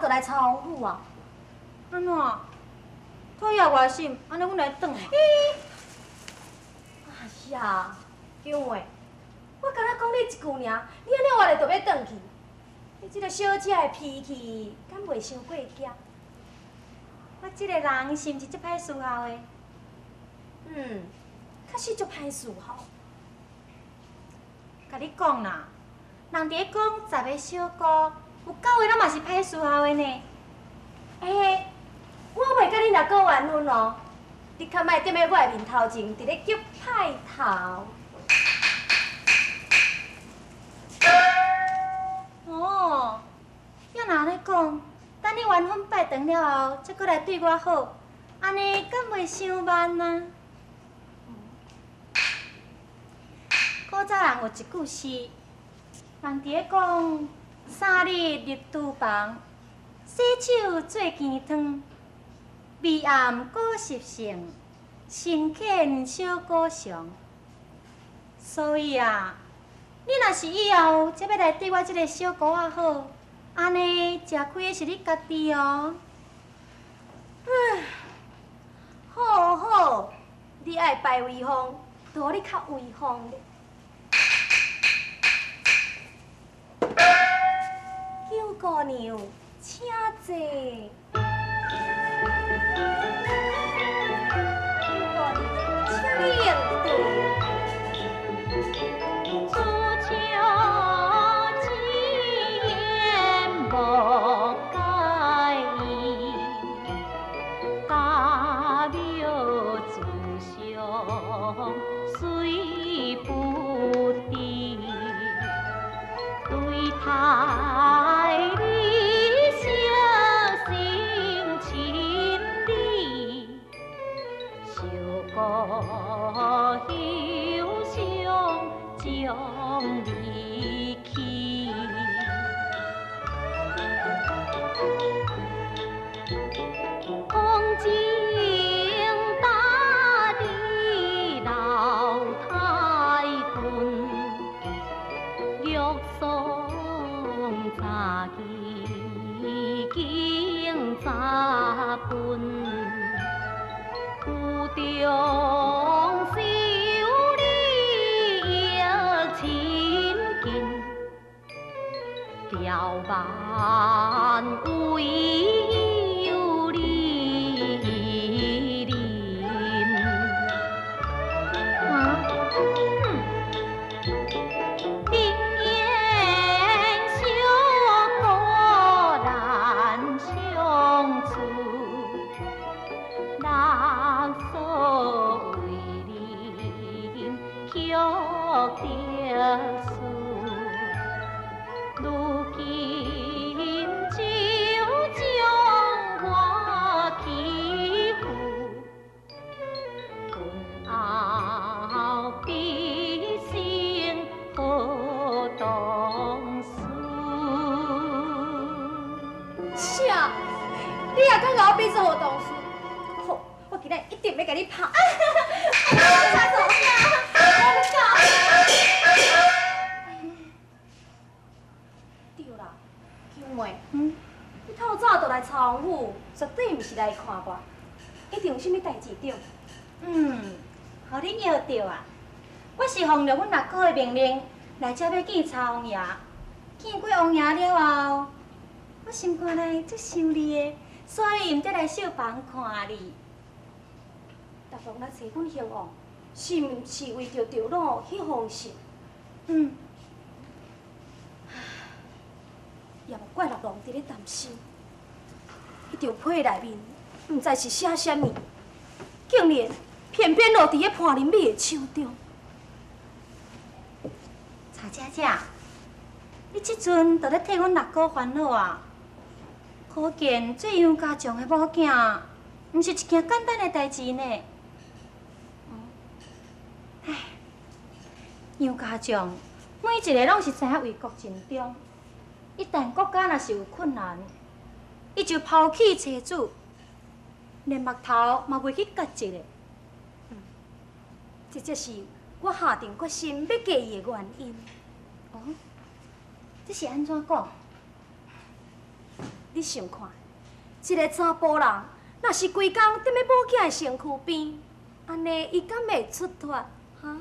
就來查王府啊？按怎？討厭外心，按呢阮來轉。咦！哎呀，姜妹，我敢若講你一句爾，你按呢話咧就欲轉去。你這个小姐的脾氣，敢袂傷過激？我這个人是毋是足歹伺候的？嗯，確實足歹伺候。共你講啦，人佇咧講十个小姑，有九个攏嘛是歹伺候的呢。欸，我袂佮你阿哥緣分哦，你較莫踮咧我的面頭前，佇咧激派頭。哦，要若按呢講，等你完婚拜堂了後，才閣來對我好，按呢敢袂傷慢啊？古早人有一句詩，人佇咧講：三日入廚房，洗手做羹湯，味暗古習性，誠懇小姑常。所以啊，你若是以後才欲來對我這个小姑仔好，按呢食虧的是你家己哦。唉，好好，你愛擺威風，就予你較威風咧。九姑娘，請坐。九姑娘，請你應對。此笑只言莫介意，家庙自上虽不知，對待你相信親理，小姑休想將離棄。風景大地老太君，玉松早已經十分，府中修理亦親近，刁蠻唯有你人。啊？寧願小姑難相處，人所為人卻得輸。如今就將我欺負，婚後必成好同事。啥？你也敢共我比做好同事？好，我今仔一定欲共你拍。我講。對啦，秋妹，你透早就來查王府，絕對毋是來看我，一定有啥物代誌對？嗯，予你搖著啊！我是奉著阮阿哥的命令來遮欲見查王爺。見過王爺了後，我心肝內足想你的，所以毋才來繡房看你。大王來揣阮興王，是毋是為著趙老彼封信？嗯。也無怪六郎佇咧擔心，彼張批內面毋知是寫啥物，竟然偏偏落佇彼潘林美的手中。查姐姐，你這陣就咧替阮六哥煩惱啊？可見做楊家將的某囝，毋是一件簡單的代誌呢。唉，楊家將每一个攏是知影為國盡忠，一旦國家若是有困難，伊就拋棄妻子，連目頭嘛袂去結一下。這才是我下定決心欲嫁伊的原因。哦，這是按怎講？你想看，一个查埔人，若是規工踮咧某囝的身軀邊，按呢伊敢會出脫？哈？